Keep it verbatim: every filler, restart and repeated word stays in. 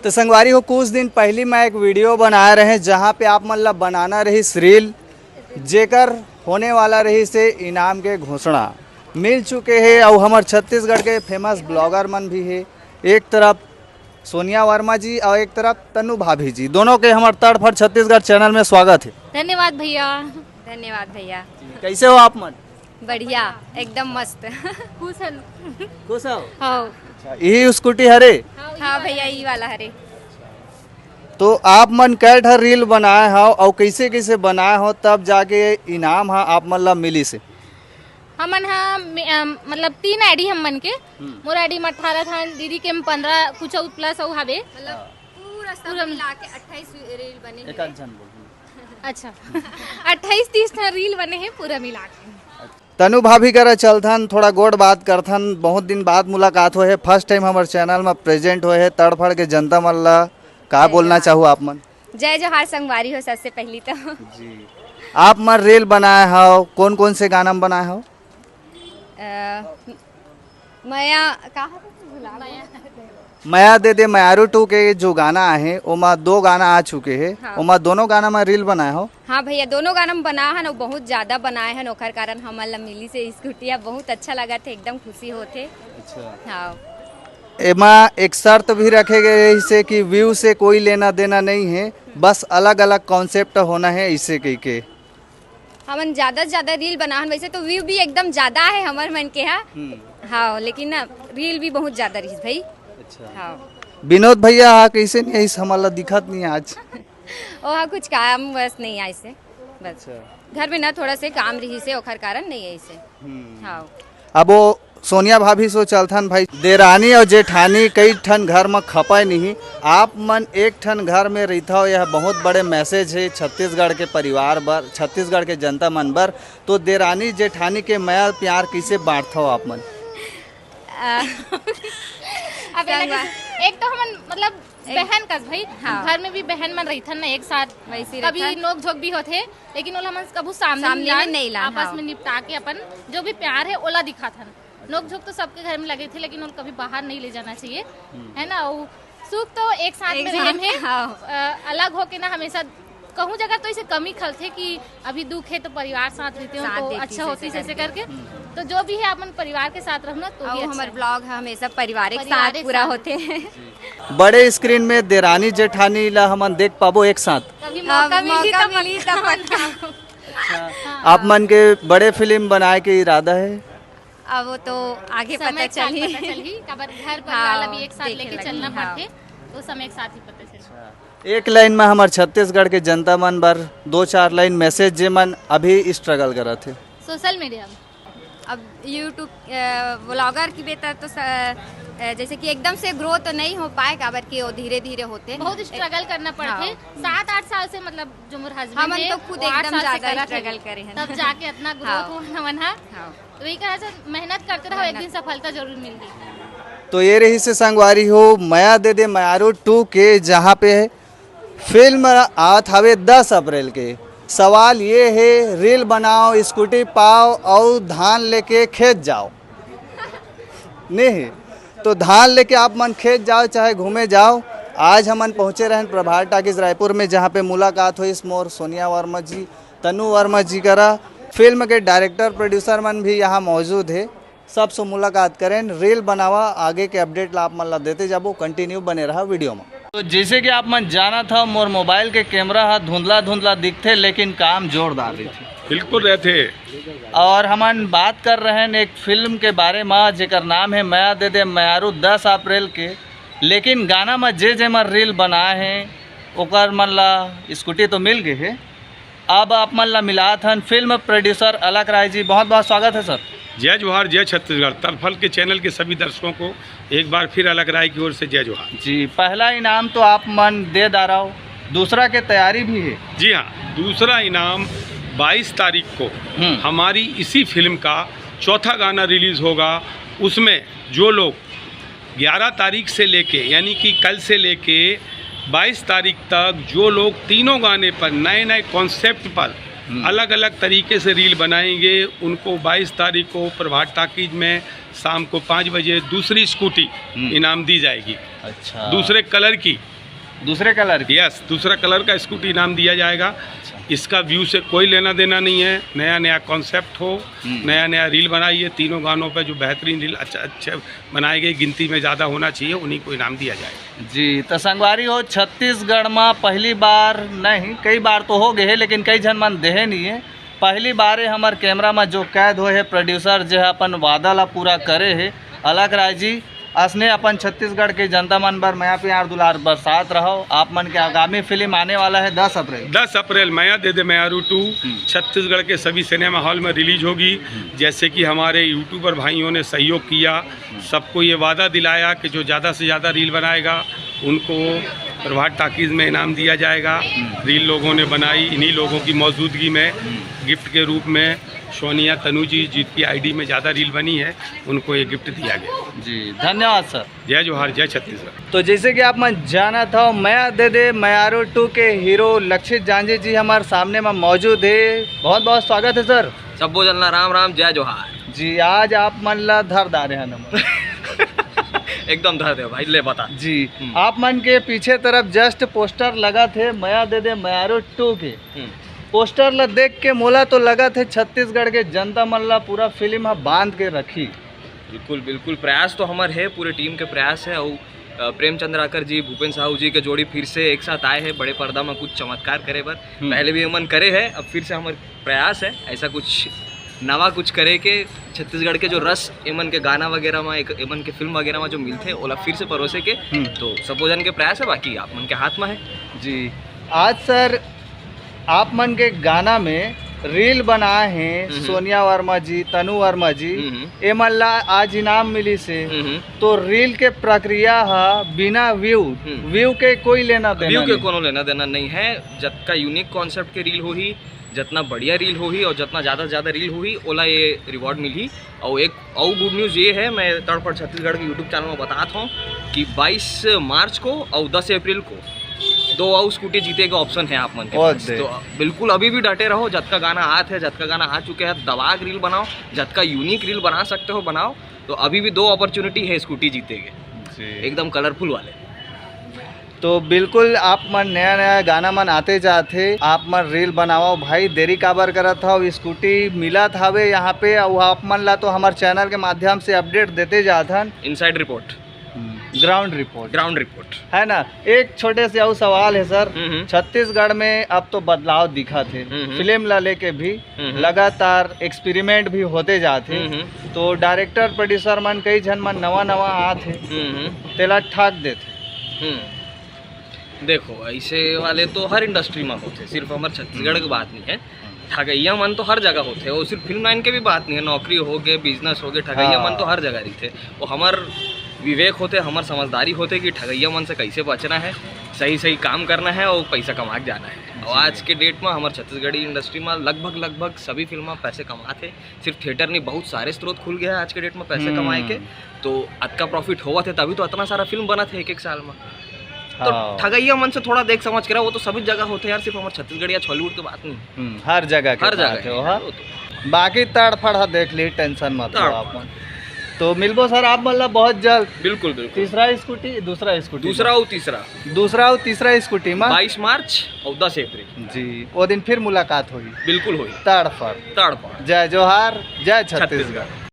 तो संगवारी हो, कुछ दिन पहली मैं एक वीडियो बनाए रहे, जहाँ पे आप मन ला बनाना रहिस रील, जेकर होने वाला रहिस हे इनाम के घोषणा। मिल चुके हे, अउ हमर छत्तीसगढ़ के फेमस ब्लॉगर मन भी हे। एक तरफ सोनिया वर्मा जी और एक तरफ तनु भाभी जी, दोनों के हमर तड़फड़ छत्तीसगढ़ चैनल में स्वागत है। धन्यवाद भैया। धन्यवाद भैया। कैसे हो आप मन? बढ़िया, एकदम मस्त। खुश हन। खुश हो? हो। अच्छा, यही स्कूटी हरे? हाँ भैया, ई वाला हरे। तो आप मन कै ठा रील बनाए हो और कैसे कैसे बनाए हो, तब जाके इनाम हा आप मन ला मिलिस हे? हमन हा मे- अम, मतलब तीन आईडी हम मन के। मोर आईडी में अठारह था, दीदी के में पंद्रह कुछ प्लस अउ हवे। मतलब पूरा सब मिला के अट्ठाईस रील बने एक हैं। आध झन बोल। अच्छा। अट्ठाईस तीस ठा रील बने हैं पूरा मिला के। तनु भाभी करा चलथन, थोड़ा गोठ बात करथन। बहुत दिन बाद मुलाकात होए हे, फर्स्ट टाइम हमर चैनल में प्रेजेंट होए हे। तड़फड़ के जनता मन ला का बोलना चाहू आप मन? जय जोहार संगवारी हो। सबसे पहली तो जी, आप मन रील बनाए हो, कौन कौन से गाना में बनाए हो? अ, मया कहा भुला गई। मया दे दे मयारू टू के जो गाना आहे, ओमा दो गाना आ चुके हे। हाँ। ओमा दोनों गाना में रील बनाए हो? हाँ भैया, दोनों गाना में बना हन, बहुत ज्यादा बनाए हन, ओकर कारण हमन ला मिलिस हे स्कूटिया। बहुत अच्छा लगा थे, एकदम खुशी होथे। अच्छा। हाँ। एमा एक शर्त भी रखे गए हे, इसे कि व्यू से कोई लेना देना नहीं है, बस अलग अलग कॉन्सेप्ट होना है, इसे कह के। हमन ज्यादा से ज्यादा रील बनाहन। वैसे तो व्यू भी एकदम ज्यादा है हमर मन के हा। हाँ, लेकिन ना, रील भी बहुत ज्यादा रहिस भाई। अच्छा। हाँ। विनोद भैया हा कैसे नहीं आइस, हमला दिखत नहीं आज। ओहा कुछ काम बस नहीं आइस हे, बस। घर में ना थोड़ा से काम रहिस हे, ओखर कारण नहीं आइस हे। हाँ। अब वो सोनिया भाभी सो चलथन भाई, देरानी और जेठानी कई ठन घर में खपय नहीं। आप मन एक ठन घर में रहिथव, यह बहुत बड़े मैसेज है छत्तीसगढ़ के परिवार बर, छत्तीसगढ़ के जनता मन बर। तो देरानी जेठानी के मया प्यार कैसे बांटथव आप मन? आ, अब ये लगे से- एक तो हमन मतलब बहन कस भाई, घर में भी बहन मन रहिथन ना एक साथ, वैसे कभी नोक झोंक भी होथे, लेकिन ओला हमन कभू सामने सामने नहीं लान, में नहीं लान, आपस हाँ। में निपटा के अपन जो भी प्यार है ओला दिखाथन। नोक झोंक तो सबके घर में लगे थे, लेकिन ओला कभी बाहर नहीं ले जाना चाहिए, है ना? वो सुख तो एक साथ एक में साथ, रहेम है। हाँ। अ, अलग होके ना हमेशा कहूँ जगह तो इसे कमी खलथे कि अभी दुख है तो परिवार साथ रहते हो साथ तो देती अच्छा से होती ऐसे ऐसे करके। तो जो भी है अपन परिवार के साथ रहना तो और भी हमारे अच्छा है। ब्लॉग है हमेशा पारिवारिक पारिवारिक साथ पूरा साथ। होते हैं। बड़े स्क्रीन में देरानी जेठानी ला हमन देख पाबो एक साथ। कभी अब मौका मिली मौका तब मिली तब पक्का। आप मन के बड़े फिल्म बनाए के इरादा है? अब वो तो आगे पता समय के साथ चली। पता चलही, काबर घर हाँ, परिवार ला भी एक साथ देखे लेके लगही, चलना हाँ। पड़थे, तो समय के साथ ही पता चलही। एक लाइन में हमार छत्तीसगढ़ के जनता मन बर दो चार लाइन मैसेज, जे मन अभी स्ट्रगल करत हे। सोशल मीडिया में अब यूट्यूब व्लॉगर की बेहतर तो स- अ, जैसे कि एकदम से ग्रो तो नहीं हो पाए, काबर कि वो धीरे धीरे होते हैं। बहुत स्ट्रगल करना पड़थे। सात आठ साल से मतलब जो मोर हस्बैंड हमन है, तो खुद वो आठ एकदम साल से ज्यादा करत स्ट्रगल हे। करे हैं। तब जाके इतना ग्रोथ हाँ। हो हमन हा। हाँ। तो वही कहा सर, मेहनत करते रहो, एक दिन सफलता जरूर मिलती। तो ये रहिस हे संगवारी हो मया दे दे मयारू टू के, जहाँ पे फिल्म आवत हवे दस अप्रैल के। सवाल ये है, रील बनाओ, स्कूटी पाओ और धान लेके खेत जाओ, नहीं तो धान लेके आप मन खेत जाओ चाहे घूमे जाओ। आज हमन पहुँचे रहन प्रभात टाकीज रायपुर में, जहाँ पे मुलाकात होइस मोर सोनिया वर्मा जी, तनु वर्मा जी करा। फिल्म के डायरेक्टर प्रोड्यूसर मन भी यहाँ मौजूद है, सबसे मुलाकात करें। रील बनावा, आगे के अपडेट ला आप मन ला देते जाबो। कंटिन्यू बने रहा वीडियो में। तो जैसे कि आप मन जानत हव, मोर मोबाइल के कैमरा हा धुंधला धुंधला दिखथे, लेकिन काम जोरदार रहिथे। बिल्कुल रहथे। और हमन बात कर रहे हैं एक फिल्म के बारे में, जेकर नाम है मया दे दे मयारू, दस अप्रैल के। लेकिन गाना में जे जे मन रील बनाए हैं, ओकर मन ला स्कूटी तो मिल गए है। अब आप मन ला मिलात हन फिल्म प्रोड्यूसर अलख राय जी। बहुत बहुत स्वागत है सर। जय जोहार, जय छत्तीसगढ़। तड़फल के चैनल के सभी दर्शकों को एक बार फिर अलख राय की ओर से जय जोहार। जी, पहला इनाम तो आप मन दे डारव, दूसरा के तैयारी भी है। जी हाँ, दूसरा इनाम बाईस तारीख को हम्म। हमारी इसी फिल्म का चौथा गाना रिलीज होगा। उसमें जो लोग ग्यारह तारीख से लेके, यानी कि कल से लेके बाईस तारीख तक जो लोग तीनों गाने पर नए नए कॉन्सेप्ट पर हम्म। अलग अलग तरीके से रील बनाएंगे। उनको बाईस तारीख को प्रभात टाकीज में शाम को पाँच बजे दूसरी स्कूटी हम्म। इनाम दी जाएगी, अच्छा। दूसरे कलर की। दूसरे कलर की? यस, दूसरा कलर का स्कूटी इनाम दिया जाएगा। अच्छा। इसका व्यू से कोई लेना देना नहीं है। नया नया कॉन्सेप्ट हो, हम्म। नया नया रील बनाइए। तीनों गानों पे जो बेहतरीन रील अच्छा अच्छे बनाए गए, गिनती में ज़्यादा होना चाहिए, उन्हीं को इनाम दिया जाएगा। जी, तो संगवारी हो, छत्तीसगढ़ में पहली बार नहीं, कई बार तो हो गए हे, लेकिन कई झन मन देहे नहीं है। पहली बार हे हमर कैमरा में जो कैद होए हे, प्रोड्यूसर जे ह अपन वादा ला पूरा करे हे, अलख राय जी। असने अपन छत्तीसगढ़ के जनता मन बर मया प्यार दुलार बरसात रहो। आप मन के आगामी फिल्म आने वाला है दस अप्रैल। दस अप्रैल, मया दे दे मयारू टू हम्म। छत्तीसगढ़ के सभी सिनेमा हॉल में रिलीज होगी। हम्म। जैसे कि हमारे यूट्यूबर भाइयों ने सहयोग किया, हम्म। सबको ये वादा दिलाया कि जो ज़्यादा से ज़्यादा रील बनाएगा उनको प्रभात टाकीज में इनाम दिया जाएगा। हम्म। रील लोगों ने बनाई, इन्हीं लोगों की मौजूदगी में हम्म। गिफ्ट के रूप में सोनिया तनु जी, जिनकी आईडी में ज़्यादा रील बनी है, उनको ये गिफ्ट दिया गया। जी, धन्यवाद सर। जय जोहार, जय छत्तीसगढ़। तो जैसे कि आप मन जानत हो, मया दे दे मयारू टू के हीरो लक्षित जांजे जी हमारे सामने में मौजूद है। बहुत बहुत स्वागत है सर। सब्बो झन ला राम राम, जय जोहार। जी, आज आप मन ला धर डारे हन हमन। एकदम धर दे भाई, ले बता। जी, हम्म। आप मन के पीछे तरफ जस्ट पोस्टर लगा थे मया दे दे मयारू टू के। हम्म। पोस्टर ला देख के मोला तो लगा थे छत्तीसगढ़ के जनता मन ला पूरा फिल्म ह बांध के रखी। बिल्कुल, बिल्कुल, प्रयास तो हमर है, पूरे टीम के प्रयास है। और अ, प्रेम चंद्राकर जी, भूपेन साहू जी के जोड़ी फिर से एक साथ आए हैं बड़े पर्दा में कुछ चमत्कार करे बर। हम्म। पहले भी एमन करे हैं, अब फिर से हमर प्रयास है ऐसा कुछ नवा कुछ करे के, छत्तीसगढ़ के जो रस एमन के गाना वगैरह में, एक एमन के फिल्म वगैरह में जो मिलथे, ओला फिर से परोसे के। हम्म। तो सब्बो झन के प्रयास है, बाकी आप मन के हाथ में है। जी, आज सर, आप मन के गाना में रील बनाए हैं हम्म। सोनिया वर्मा जी, तनु वर्मा जी, हम्म। एमन ला आज इनाम मिलिस हे। हम्म। तो रील के प्रक्रिया ह बिना व्यू, हम्म। व्यू के कोई लेना देना व्यू के नहीं। कोनो लेना देना नहीं है। जतका यूनिक कॉन्सेप्ट के रील होही, जतना बढ़िया रील होही और जतना ज़्यादा से ज़्यादा रील होही, ओला ये रिवॉर्ड मिलही। और एक और गुड न्यूज़ ये है, मैं तड़फड़ छत्तीसगढ़ के यूट्यूब चैनल में बतात हूँ कि बाईस मार्च को और दस अप्रैल को दो और स्कूटी जीते का ऑप्शन है आप मन के ओ पास। दे। तो बिल्कुल अभी भी डटे रहो, जतका गाना आत है, जतका गाना आ चुके हैं, दबा के रील बनाओ, जतका यूनिक रील बना सकते हो बनाओ। तो अभी भी दो अपॉर्चुनिटी है स्कूटी जीते के, जी। एकदम कलरफुल वाले। तो बिल्कुल आप मन नया नया गाना मन आते जात हे, आप मन रील बनाओ भाई, देरी काबर करत हव? स्कूटी मिलत हवे यहाँ पे, अउ आप मन ला तो हमार चैनल के माध्यम से अपडेट देते जात हन। Inside report. Ground report. Ground report. है ना? एक छोटे से अउ सवाल है सर, हम्म, हम्म। छत्तीसगढ़ में अब तो बदलाव दिखत हे, हम्म, हम्म। फिल्म ला लेके भी हम्म, हम्म। लगातार एक्सपेरिमेंट भी होते जात हे, हम्म, हम्म। तो डायरेक्टर प्रोड्यूसर मन कई झन मन नवा नवा आत हे, हम्म, हम्म। तेला ठग देथे। हम्म। देखो, ऐसे वाले तो हर इंडस्ट्री में होथे, सिर्फ हमर छत्तीसगढ़ के बात नहीं है। ठगैया मन तो हर जगह होथे, वो सिर्फ फिल्म लाइन के भी बात नहीं है, नौकरी हो गए, बिजनेस हो गए, ठगैया मन तो हाँ। हर जगह रहिथे। वो हमर विवेक होथे, हमर समझदारी होथे कि ठगैया मन से कैसे बचना है, सही सही काम करना है और पैसा कमा के जाना है। और जी। आज के डेट में हमर छत्तीसगढ़ी इंडस्ट्री में लगभग लगभग सभी फिल्म पैसे कमाथे। सिर्फ थिएटर नहीं, बहुत सारे स्रोत खुल गया है आज के डेट में पैसे हम्म। कमाए के। तो अतका प्रॉफिट होवत है, तभी तो इतना सारा फिल्म बनत है एक एक साल में। तो हाँ। ठगैया मन से थोड़ा देख समझ के रहो, वो तो सभी जगह होते हैं यार, सिर्फ हमारे छत्तीसगढ़ या हॉलीवुड की बात नहीं। हम्म, हर जगह के हर जगह बात है है वो, हाँ। यार, वो तो। बाकी तड़फड़ हा देख ली, टेंशन मत लो तड़फड़। आप मन। तो मिलबो सर आप मन ला बहुत जल्द। बिल्कुल, बिल्कुल। तीसरा स्कूटी, दूसरा स्कूटी दूसरा में। और तीसरा। दूसरा और तीसरा स्कूटी में। बाईस मार्च और दस अप्रैल। जी, वो दिन फिर मुलाकात होगी। बिल्कुल होगी। तड़फड़। तड़फड़। जय जोहार, जय छत्तीसगढ़। छत्तीसगढ़।